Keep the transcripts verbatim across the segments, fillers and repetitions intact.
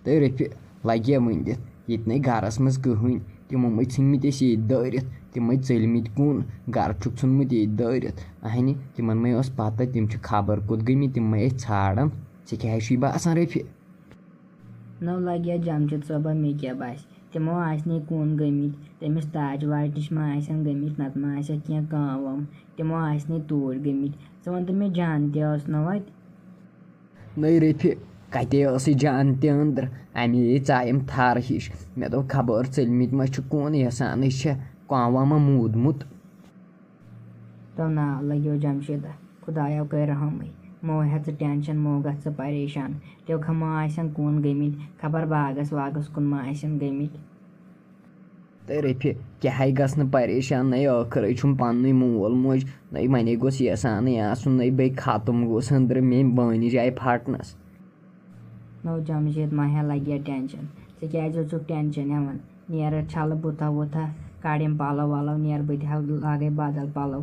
تہٕ رفیع لگہِ وۄنۍ دِتھ، ییٚتہِ نَے گرس منٛز کٕہٕنۍ۔ تِمو مٔے ژھٕنمٕتۍ أسۍ ییٚتہِ دٲرِتھ، تِم مٔے ژٔلمٕتۍ کُن، گرٕ چھُکھ ژھُنمُت ییٚتہِ دٲرِتھ۔ اہنہِ، تِمن مَے ٲس پتہ، تِم چھِ خبر کوٚت گٔمٕتۍ، تِم مَے ٲسۍ ژھانڈان۔ ژےٚ کیٛاہ چھُے باسان، رفیع؟ نو لگیا جمشید صٲبہ، مےٚ کیٛاہ باسہِ؟ تِمو آسہِ نے کُن گٔمٕتۍ، تٔمِس تاج واٹہِ نِش ما آسن گٔمٕتۍ، نتہٕ ما آسٮ۪کھ کینٛہہ کٲم وٲم۔ تِمو آسہِ نے توٗرۍ گٔمٕتۍ۔ ژٕ وَن تہٕ مےٚ، جان تہِ ٲس نہ وَتہِ؟ نٔے رفیع، کتے ٲسٕے جان تہِ أنٛدرٕ؟ اَمے ژایَم تھر ہِش۔ مےٚ دوٚپ، خبر ژٔلمٕتۍ ما چھِ کُن، یَسانٕے چھےٚ کانٛہہ ما موٗدمُت۔ تو ناو لگیو جمشیدہ، خدایا کٔرۍ رحمٕے۔ مو ہےٚ ژٕ ٹینشن، مو گژھ ژٕ پریشان۔ تیوکھا ما آسن کُن گٔمٕتۍ، خبر باغس واغس کُن ما آسن گٔمٕتۍ۔ تہٕ رفیع، کیٛاہ ہے گژھنہٕ پریشان، نَے ٲخرٕے چھُم پننُے مول موج، نَے وَنے گوٚژھ یَسانٕے آسُن، نَے بیٚیہِ ختم گوٚژھ أنٛدرٕ مےٚ بٲنِج آیہِ پھٹنس۔ نو جمشید، ما ہےٚ لگہِ ٹینشن۔ ژٕ کیٛازِ چھُکھ ٹینشن ہٮ۪وان؟ نیر چھلہٕ بُتھا وُتھا، کڑ یِم پلو ولو، نیر بہٕ تہِ ہا لاگے بدل پلو۔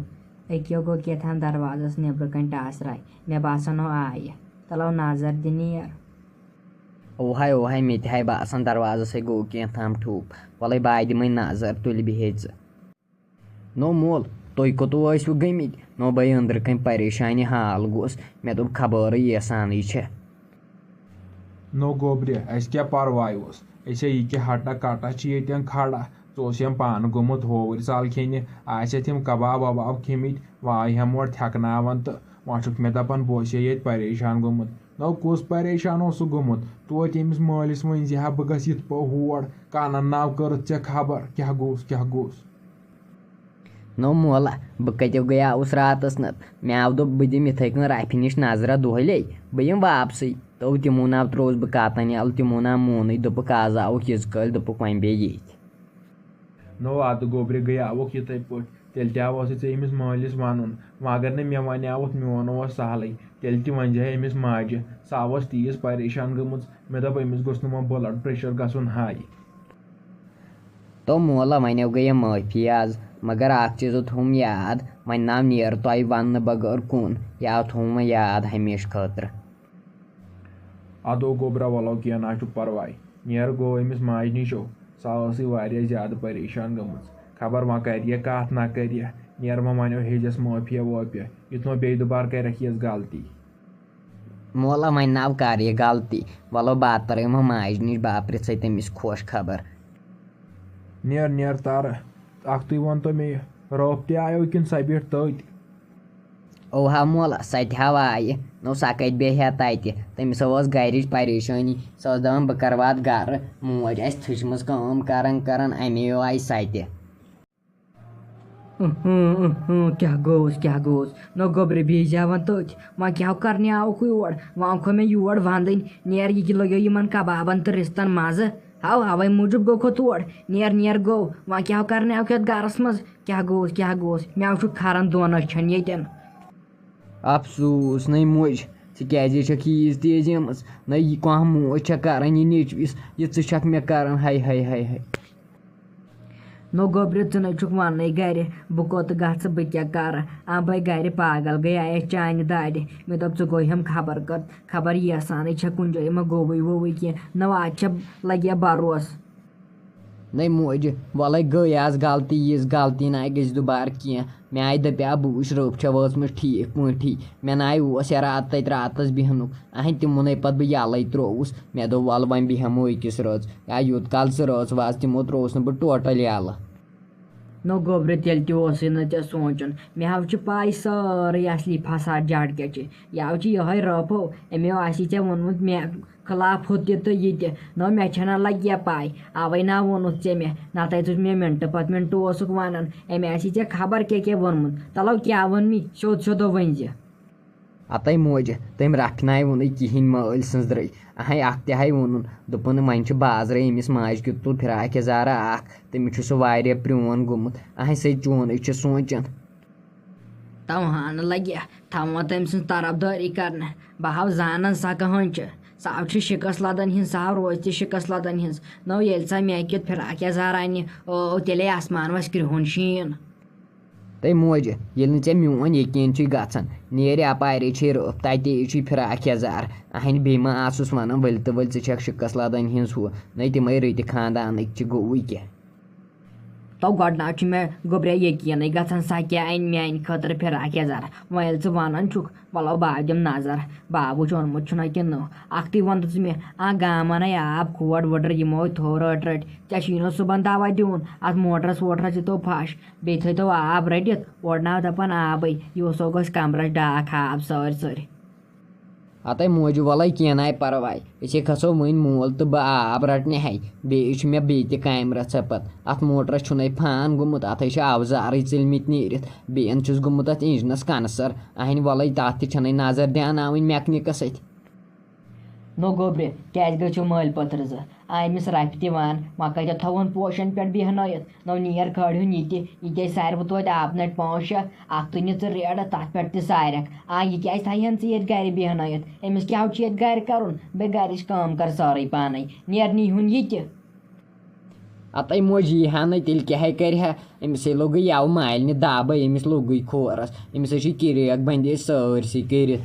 أکیو گوٚو کیٛاہ تام دروازس نیبرٕ کنۍ ٹاسراے، مےٚ باسان ہو آیہِ۔ تلو نظر دِ نیر۔ اوہاے، اوہاے، مےٚ تہِ ہاے باسان دروازس ہے گوٚو کینٛہہ تام ٹھوٗپ۔ وَلَے بہٕ دِمَے نظر، تُلہِ بِہے ژٕ۔ نو مول، تُہۍ کوٚتو ٲسوٕ گٔمٕتۍ؟ نو بہٕ أنٛدرٕ کَنۍ پریشانہِ حال گوس۔ مےٚ دوٚپ، خبرٕے یَسانٕے چھےٚ۔ نو گوٚبرِ، اَسہِ کیٛاہ پرواے اوس؟ أسۍ ہے یہِ کہِ ہٹا کٹا چھِ ییٚتٮ۪ن کھڑا۔ ژٕ اوس یِم پانہٕ گوٚمُت ہووٕرۍ ژال کھیٚنہِ، آسٮ۪تھ یِم کباب وباب کھیٚمٕتۍ، واے ہٮ۪مور تھٮ۪کناوان تہٕ وۄنۍ چھُکھ مےٚ دَپان بہٕ اوسے ییٚتہِ پریشان گوٚمُت۔ نو کُس پریشان اوسُکھ گوٚمُت؟ توتہِ أمِس مٲلِس ؤنۍ زِ ہا بہٕ گژھٕ یِتھ پٲٹھۍ ہور، کانن ناو کٔرٕتھ ژےٚ خبر کیٛاہ گوٚوس، کیٛاہ گوٚوس؟ نو مولا، بہٕ کتیو گٔیاوُس راتس نتہٕ؟ مےٚ آو دوٚپ بہٕ دِمہٕ یِتھے کٔنۍ رفہِ نِش نظرہ دۄہلے، بہٕ یِمہٕ واپسٕے۔ تو تِمو ناو ترووُس بہٕ کتن یلہٕ، تِمو ناو مونُے، دوٚپُکھ از آوُکھ یِژ کٲلۍ، دوٚپُکھ وۄنۍ بیٚہہ ییٚتھۍ۔ نو ادٕ گوٚبرِ گٔیاوُکھ یِتھے پٲٹھۍ، تیٚلہِ تہِ آوسے ژےٚ أمِس مٲلِس ونُن، وۄنۍ اگر نہٕ مےٚ ونیاوُتھ، میون اوس سہلٕے، تیٚلہِ تہِ ونہِ زِہے أمِس ماجہِ، سۄ آوس تیٖژ پریشان گٔمٕژ، مےٚ دوٚپ أمِس گوٚژھ نہٕ وۄنۍ blood pressure گژھُن high۔ تو مولا، وَنیو گٔیَم معٲفی آز، مگر اَکھ چیٖزو تھوٚوُم یاد، وۄنۍ ناو نیر تۄہہِ وَننہٕ بغٲر کُن، یہِ آو تھوٚوُم وۄنۍ یاد ہمیشہٕ خٲطرٕ۔ اَدٕ گوٚبرا، وَلو کینٛہہ نہ چھُ پَرواے۔ نیر گوٚو أمِس ماجہِ نِشو، سۄ ٲسٕے واریاہ زیادٕ پریشان گٔمٕژ۔ خبر وۄنۍ کَرِ یہِ کَتھ نہ کَرِ یہِ، نیر وۄنۍ وَنیو ہیٚجَس معٲفی وٲفی، یُتھ وۄنۍ بیٚیہِ دُبارٕ کَرٮ۪کھ یِژھ غلطی۔ مولا، وۄنۍ ناو کر یہِ غلطی؟ وَلو بہٕ ترٲیمو ماجہِ نِش، بہٕ پرٛژھے تٔمِس خۄش خبر۔ نیر، نیر تارٕ، اَکھتُے وَن تو مےٚ یہِ، رٲف تہِ آیو کِنہٕ سۄ بیٖٹھ تٔتۍ؟ اوہا مولا، سۄ تہِ ہا آیہِ۔ نو سۄ کَتہِ بیٚہہِ ہا تَتہِ؟ تٔمِس ٲس گَرِچ پریشٲنی۔ سۄ ٲس دَپان بہٕ کَرٕ واتہٕ گَرٕ، موج آسہِ تھٔچمٕژ کٲم کَران کَران، اَمے آیہِ سۄ تہِ۔ اۭں، اۭں، اۭں، کیٛاہ گوٚوس، کیٛاہ گوٚوس؟ نہ گوٚبرِ بیٚیہِ زیوان تٔتھۍ۔ وۄنۍ کیٛاہ کرنہِ آوُکھ یور؟ وۄنۍ آوکھو مےٚ یور ونٛدٕنۍ۔ نیر، یہِ کہِ لگیو یِمن کبابن تہٕ رِستن مزٕ۔ ہاو، اوے موٗجوٗب گوٚو کھو تور۔ نیر، نیر گوٚو۔ وۄنۍ کیٛاہ کرنہِ آوکھ یتھ گرس منٛز؟ کیٛاہ گوٚوس، کیٛاہ گوٚوس؟ مےٚ چھُ کھران دۄن أچھن ییٚتٮ۪ن۔ افسوٗس، نٔے موج، ژٕ کیٛازِ چھَکھ ییٖژ تیز یِمٕژ؟ نٔے یہِ کانٛہہ موج چھےٚ کران یہِ نیٚچوِس، یہِ ژٕ چھَکھ مےٚ کران، ہاے، ہاے، ہاے، ہاے۔ نو گوٚبرِ، ژٕ نَے چھُکھ وَننَے گَرِ، بہٕ کوٚت گژھٕ، بہٕ کیٛاہ کَرٕ؟ اَمبَے گَرِ پاگل گٔیایَس چانہِ دادِ۔ مےٚ دوٚپ، ژٕ گوٚو ہٮ۪م خبر کَتھ، خبر ییٖژ ہَنٕے چھےٚ کُنہِ جایہِ ما گوٚوُے ووٚوُے کینٛہہ۔ نہ وۄنۍ اَتھ چھےٚ لَگہِ ہا بروسہٕ۔ نَے موجہِ، وَلَے گٔے آز غلطی، یِژھ غلطی نَے گژھِ دُبارٕ کینٛہہ۔ مےٚ آیہِ دَپیٛاو، بہٕ وٕچھِ رٲف چھا وٲژمٕژ ٹھیٖک پٲٹھی۔ مےٚ نَے اوس یہِ راتھ تَتہِ راتَس بیٚہنُک۔ اَہَنۍ تِمنٕے پَتہٕ بہٕ یَلَے ترٛووُس۔ مےٚ دوٚپ، وَلہٕ وۄنۍ بیٚہمو أکِس رٲژ۔ یا یوٗت کال ژٕ رٲژ واژ، تِمو ترٛووُس نہٕ بہٕ ٹوٹل یَلہٕ۔ نو گوٚبرِ، تیٚلہِ تہِ اوسُے نہٕ ژےٚ سونٛچُن۔ مےٚ حظ چھُ پَے سٲرٕے اَصلی فساد جَڑ کیٛاہ چھِ۔ یَوٕ چھِ یِہوٚے رٲفو، أمۍ آسی ژےٚ ووٚنمُت مےٚ خلاف ہُہ تہِ تہٕ یہِ تہِ۔ نو مےٚ چھَنہ لَگہِ پَے، اَوَے نا ووٚنُتھ ژےٚ مےٚ۔ نَتہٕ ٲسٕس مےٚ مِنٹہٕ پَتہٕ مِنٹہٕ اوسُکھ وَنان۔ أمۍ آسی ژےٚ خبر کیٛاہ کیٛاہ ووٚنمُت۔ تَلو کیٛاہ ووٚن مےٚ؟ سیوٚد سیوٚدو ؤنۍ زِ۔ اَتَے موجہِ، تٔمۍ رَفہِ نَے ووٚنُے کِہیٖنۍ مٲلۍ سٕنٛز درٕے۔ اَہَے اَکھ تہِ ہَے ووٚنُن، دوٚپُن، وۄنۍ چھُ بازرَے أمِس ماجہِ کیُتھ تُل فِراک یَزارا اَکھ، تٔمِس چھُ سُہ واریاہ پرٛون گوٚمُت۔ اَہَے سُہ ہے چون أسۍ چھِ سونٛچان۔ تَوہان لَگہِ تھاوان تٔمۍ سٕنٛز طرفدٲری کَرنہٕ۔ بہٕ ہاو زانان سۄ کٕہٕنۍ چھِ۔ سۄ ہاو چھِ شِکَس لَدَن ہِنٛز، سۄ ہاو روزِ تہِ شِکَس لَدَن ہِنٛز۔ نو ییٚلہِ سۄ مےٚ کیُتھ فِراک یَزار اَنہِ، او، تیٚلے آسمان وَسہِ کرٛہُن شیٖن۔ تہٕ موج، ییٚلہِ نہٕ ژےٚ میون یقیٖن چھُے گژھان، نیرِ اپارے چھے رٲف، تَتے چھُے فراق یزار۔ اہنہِ بیٚیہِ ما آسُس وَنان، ؤلۍ تہٕ ؤلۍ، ژٕ چھَکھ شِکَس لَدان ہِنٛز ہُہ، نَے تِمَے رٕتۍ خاندانٕکۍ چھِ، گوٚوُے کیٛاہ؟ تو گۄڈٕنیتھ چھُ مےٚ گوٚبریا یقیٖنٕے گژھان، سۄ کیٛاہ اَنہِ میٛانہِ خٲطرٕ فراق یزار۔ وۄنۍ ییٚلہِ ژٕ وَنان چھُکھ، وَلو بہٕ دِمہٕ نظر۔ بابوٗ چھُ اوٚنمُت چھُنہ کِنہٕ نہٕ؟ اَکھتُے وَن تہٕ ژٕ مےٚ، آ گامَن ہے آب کھوڑ وُڈٕر یِمو تھوٚو رٔٹ رٔٹ، ژےٚ چھُے نہٕ صُبحن دوا دیُن، اَتھ موٹرَس ووٹرَس دِتو پھَش، بیٚیہِ تھٲیتو آب رٔٹِتھ، اورٕ ناو دَپان آبٕے، یہِ اوسو گوٚژھ کَمرَس ڈاکھ آب سٲرۍ سٲرۍ۔ ہتے موجہِ وَلَے کینٛہہ ناے پَرواے، أسے کھسو وۄنۍ مول تہٕ بہٕ آب رَٹنہِ ہے، بیٚیہِ چھُ مےٚ بیٚیہِ تہِ کامہِ رَژھا پَتہٕ۔ اَتھ موٹرَس چھُنَے فان گوٚمُت، اَتھَے چھِ اَوزارٕے ژٔلمٕتۍ نیٖرِتھ، بیٚیَن چھُس گوٚمُت اَتھ اِنجنَس کَنسَر۔ اَہَنہِ وَلَے تَتھ تہِ چھَنَے نظر دیٛاناوٕنۍ میکنِکَس اَتھِ۔ نو گوٚبرِ، کیٛازِ گٔژھِو مٲلۍ پٔتھرٕ زٕ؟ آ أمِس رَفہِ تہِ وَن، وۄنۍ کَتہِ تھاوون پوشَن پٮ۪ٹھ بیٚہنٲیِتھ؟ نو نیر کھٲلۍ ہُن یہِ تہِ، یہِ تہِ آسہِ ساروٕے توتہِ آبہٕ نَٹہِ پانٛژھ شےٚ، اَکھ تُلنہِ ژٕ ریڑٕ، تَتھ پٮ۪ٹھ تہِ سارٮ۪کھ۔ آ یہِ کیٛازِ تھاوِہَن ژٕ ییٚتہِ گَرِ بیٚہنٲیِتھ؟ أمِس کیٛاہ چھُ ییٚتہِ گَرِ کَرُن؟ بیٚیہِ گَرِچ کٲم کَر سٲرٕے پانَے، نیرنی ہُن یہِ تہِ۔ اَتَے موج یی ہا نہٕ، تیٚلہِ کیٛاہ ہے کَرِ ہا؟ أمِس ہے لوٚگُے یَوٕ مالِنہِ دَبَے، أمِس لوٚگُے کھورَس، أمِس ہے چھِ کِریک بَندے سٲرسٕے کٔرِتھ۔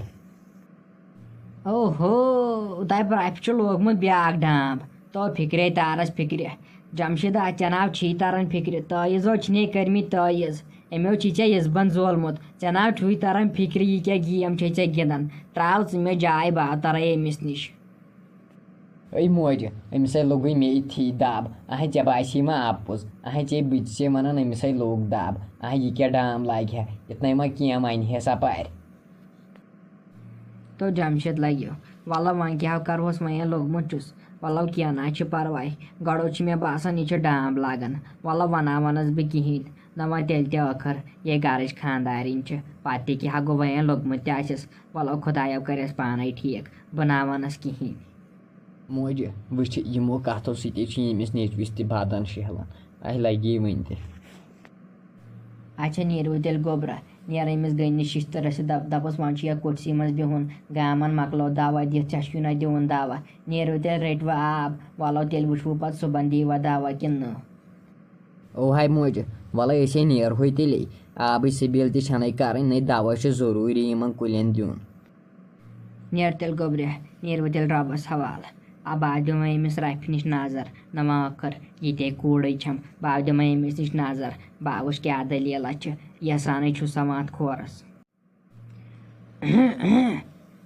اوہو، دَپہِ رَفہِ چھُ لوگمُت بیٛاکھ ڈامب۔ تو فِکرے تارَس فِکرِ۔ جمشیٖدا، ژےٚ ناو چھی تَران فِکرِ۔ تٲیٖز ہو چھِنے کٔرمٕتۍ تٲیٖز۔ أمۍ ہو چھی ژےٚ یِزبَن زولمُت۔ ژےٚ ناو چھُے تَران فِکرِ، یہِ کیٛاہ گیم چھے ژےٚ گِنٛدان؟ ترٛاو ژٕ مےٚ جاے، بہٕ ہا تَرَے أمِس نِش۔ أے موجہِ، أمِس ہے لوٚگُے مے یِتھی دَب۔ اَہَے، ژےٚ باسی ما اَپُز؟ اَہَے، ژےٚ بٕتھِ ژےٚ وَنان، أمِس ہے لوٚگ دَب۔ اَہَے، یہِ کیٛاہ ڈام لاگہِ ہا؟ یِتھ نَے ما کینٛہہ وَنہِ ہس اَپارِ۔ تو جمشید لگیو۔ وَلہٕ وۄنۍ کیٛاہ کَرٕہوس، وۄنۍ ییٚلہِ لوٚگمُت چھُس۔ وَلہٕ کینٛہہ نہ چھُ پَرواے۔ گۄڈٕ چھُ مےٚ باسان، یہِ چھُ ڈام لاگان۔ وَلہٕ وَناوَنَس بہٕ کِہیٖنۍ۔ نہ وۄنۍ تیٚلہِ تہِ ٲخٕر یہِ گَرٕچ خانٛدارِنۍ چھِ۔ پَتہٕ تہِ کیٛاہ گوٚو، وۄنۍ ییٚلہِ لوٚگمُت تہِ آسٮ۪س۔ وَلہٕ خۄدایا کَرٮ۪س پانَے ٹھیٖک۔ بہٕ نہ وَنَس کِہیٖنۍ۔ موجہِ، وٕچھ، یِمو کَتھو سۭتۍ چھِ ییٚمِس نیٚچوِس تہِ بدن شیہلان۔ اَسہِ لگی وٕنہِ تہِ۔ اچھا، نیٖرِو تیٚلہِ گوٚبرا۔ نیر أمِس گٔنۍ نِش شِشتٕرَس تہٕ دَپ-، دَپَس، وۄنۍ چھُ یا کُٹھسٕے منٛز بِہُن، گامَن مۄکلو دوا دِتھ، ژےٚ چھُے نہ دِوُن دوا۔ نیٖرِو تیٚلہِ، رٔٹِو آب، وَلو تیٚلہِ وٕچھِو پَتہٕ صُبحن دِیٖوا دوا کِنہٕ نہٕ۔ اوہاے موجہِ، وَلَے أسے نیرہوے تیٚلے۔ آبٕچ سبیٖل تہِ چھَنَے کَرٕنۍ، نَے دوا چھُ ضروٗری یِمَن کُلٮ۪ن دیُن۔ نیر تیٚلہِ گوٚبرِ، نیر وۄنۍ تیٚلہِ رۄبَس حوالہٕ۔ آ، بہٕ دِمہٕ وۄنۍ أمِس رَفہِ نِش نظر، نہ وۄنۍ ٲخٕر یہِ تہِ کوٗرٕے چھَم۔ بہٕ دِمہٕ أمِس نِش نظر، بہٕ وٕچھ کیٛاہ دٔلیٖلہ چھِ، یَسانٕے چھُ سا وۄنۍ اَتھ کھورَس۔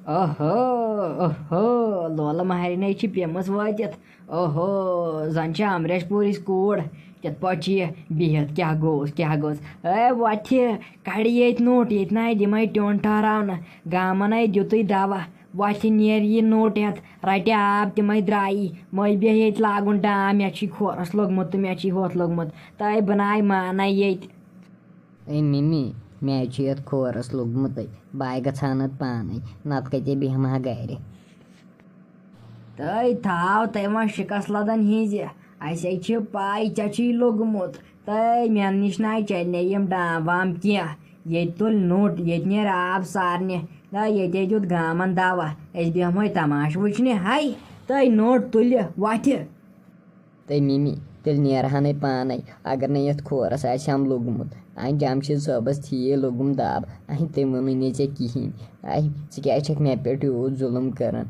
اوہو، اوہو، لولہٕ مہرِنۍ چھِ پیٚمٕژ وٲتِتھ۔ اوہو، زَن چھِ امریش پوٗرِچ کوٗر۔ کِتھ پٲٹھۍ چھِ یہِ بِہِتھ؟ کیٛاہ گوٚوُس، کیٛاہ گوٚوُس؟ اے وۄتھِ، کَڑِ ییٚتہِ نوٚٹ، ییٚتہِ نَے دِمَے ٹیوٚن ٹھہراونہٕ۔ گامَن ہے دیُتُے دَوا۔ وۄتھِ، نیر یہِ نوٚٹ ہٮ۪تھ، رَٹہِ آب، تِمَے درٛایی۔ مٔے بیٚہہ ییٚتہِ لاگُن ڈام، مےٚ چھُے کھورَس لوٚگمُت تہٕ مےٚ چھُے ہُتھ لوٚگمُت۔ تہٕ بہٕ نَے مانَے ییٚتہِ۔ اے مِمی، مےٚ چھُ یَتھ کھورَس لوٚگمُتٕے، بہٕ گژھٕ ہا نَتہٕ پانَے، نَتہٕ کَتہِ بیٚہمہٕ ہا گَرِ۔ تہٕ تھاو تۄہہِ وۄنۍ شِکَس لَدَن ہِنٛزِ، اَسے چھِ پَے ژےٚ چھُے لوٚگمُت۔ تہٕ مےٚ نِش نَے چَلہِ نہٕ یِم ڈام وام کینٛہہ۔ ییٚتہِ تُل نوٚٹ، ییٚتہِ نیرِ آب سارنہِ۔ نہ، ییٚتے دیُت گامَن دَوا، أسۍ بیٚہمَے تماشہٕ وٕچھنہِ۔ ہَے، تۄہہِ نوٚٹ تُلہِ وۄتھِ۔ تہٕ مِمی، تیٚلہِ نیرہَنَے پانَے، اگر نہٕ یَتھ کھورَس آسہِ ہَم لوٚگمُت۔ اَہَنہِ جمشید صٲبَس تھیے لوٚگُم دَب، اَہَنہِ تٔمۍ ووٚنُے نہٕ ژےٚ کِہیٖنۍ۔ اَہَنہِ ژٕ کیٛازِ چھَکھ مےٚ پٮ۪ٹھ یوٗت ظُلُم کَران؟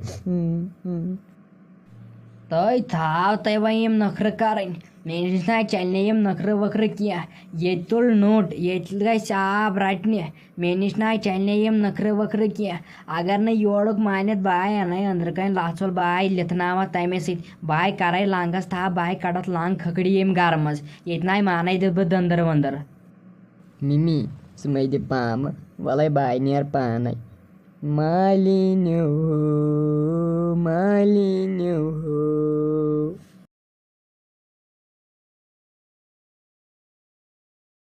تۄہہِ تھاو تۄہہِ وۄنۍ یِم نخرٕ کَرٕنۍ۔ مےٚ نِش نہ چَلہِ نہٕ یِم نخرٕ وخرٕ کینٛہہ۔ ییٚتہِ تُل نوٚٹ، ییٚتہِ گژھِ آب رَٹنہِ۔ مےٚ نِش نہ چَلہِ نہٕ یِم نخرٕ وخرٕ کینٛہہ۔ اگر نہٕ یورُک مانٮ۪تھ، بہٕ آے اَنَے أنٛدرٕ کَنۍ لَژھ ژھول، بہٕ آے لِتھناوَتھ تَمے سۭتۍ۔ بہٕ آے کَرَے لنٛگَس تھپھ، بہٕ آے کَڑَتھ لنٛگ کھٔکھڑِ ییٚمہِ گَرٕ منٛز۔ ییٚتہِ نہ مانَے دِتھ بہٕ دٔنٛدٕر ؤنٛدٕر۔ مِمی، ژٕ مَے دِ پامہٕ، وَلَے بہٕ آے نیر پانَے۔ مالِنیو، مالِنیو۔